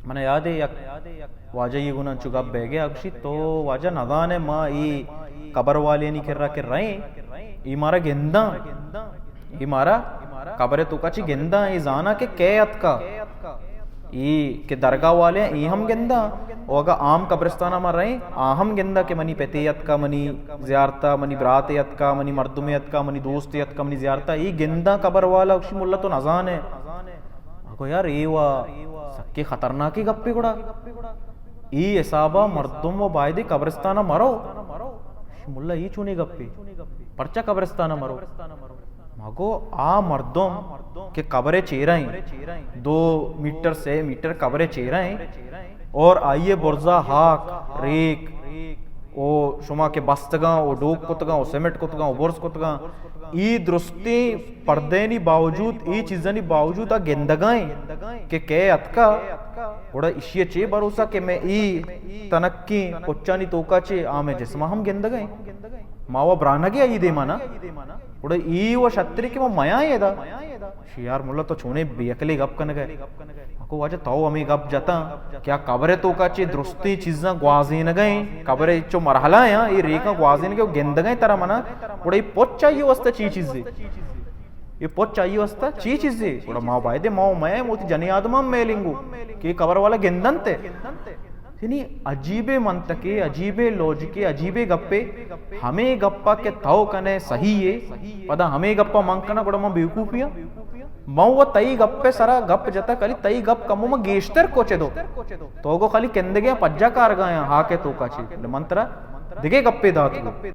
من یاد ہے یک واجہ یہ گنا چو گپ بہ گیا، گوشی تو واجہ نزانے ما ای قبر والینی کرا کہ رئیں، ای مارا گنداں، ای مارا قبر توکا چی گنداں، ای زانا کہ کئے اتکا، ای کہ درگاہ والے ای ہم گنداں، او اگا عام قبرستانا ما رئیں آ ہم گنداں کہ منی پتے اتکا منی زیارتا، منی براتے اتکا، منی مردمے اتکا، منی دوستے اتکا منی زیارتا، ای گنداں قبر والا۔ گوشی ملا تو نزانے۔ ما گو یار اے وا سکے خطرناکیں گپے گڑا۔ ای حسابا مردم و بایدے قبرستانا مرو۔ ملا ای چونیں گپے؟ پرچا قبرستانا مرو؟ ما گو آ مردم کہ قبر چیرا ہیں، دو میٹر سے میٹر قبر چیرا ہیں اور آئیے برزا ہاک، ریک، او شما کہ بستگاں، او ڈوک کتگاں، او سیمنٹ کتگاں، او برز کتگاں، ای درستیں پردینی باوجود، ای چیزانی باوجود آ گندگائیں کہ کئے اتکا، گڑا اشی چے بھروسہ کہ میں ای تنکیں پچانی توکا چے آ میں جسما ہم گندگائیں؟ ما و برانگے آئی دیما نا، گڑا ای و شتری کہ ما میاں ادا۔ شی یار ملا تو چونے بے عقلے گپ کنگا۔ کو واجہ تو ہمیں گپ جتاں کہ آ قبر توکا چے درستیں چیزاں گوازینگا ہیں، قبر چو مرحلہ ہیں، اے ریکاں گوازینگا ہیں، گندگا ہیں ترا منا، گڑا اے پچ آئی واسطہ چی چیزے؟ اے پچ آئی واسطہ چی چیزے؟ گڑا ما بایدے ما و میں موتی جنی آدم ہم میلنگو کہ قبر والا گندنتے۔ یعنی عجیبیں منطقے، عجیبیں لوجکے، عجیبیں گپے۔ ہمیں گپا کہ تو کنے صحیح ہے، پدا ہمیں گپا من کنا گڑا من بیوقوفیا۔ من و تئی گپ ء سرا گپ جتا، کلی تئی گپ کمو من گیشتر کوچے دو۔ تو گو خالی کندگے پجا کارگا ہیں ہاکے توکا چی۔ من ترا دگے گپے دات گو۔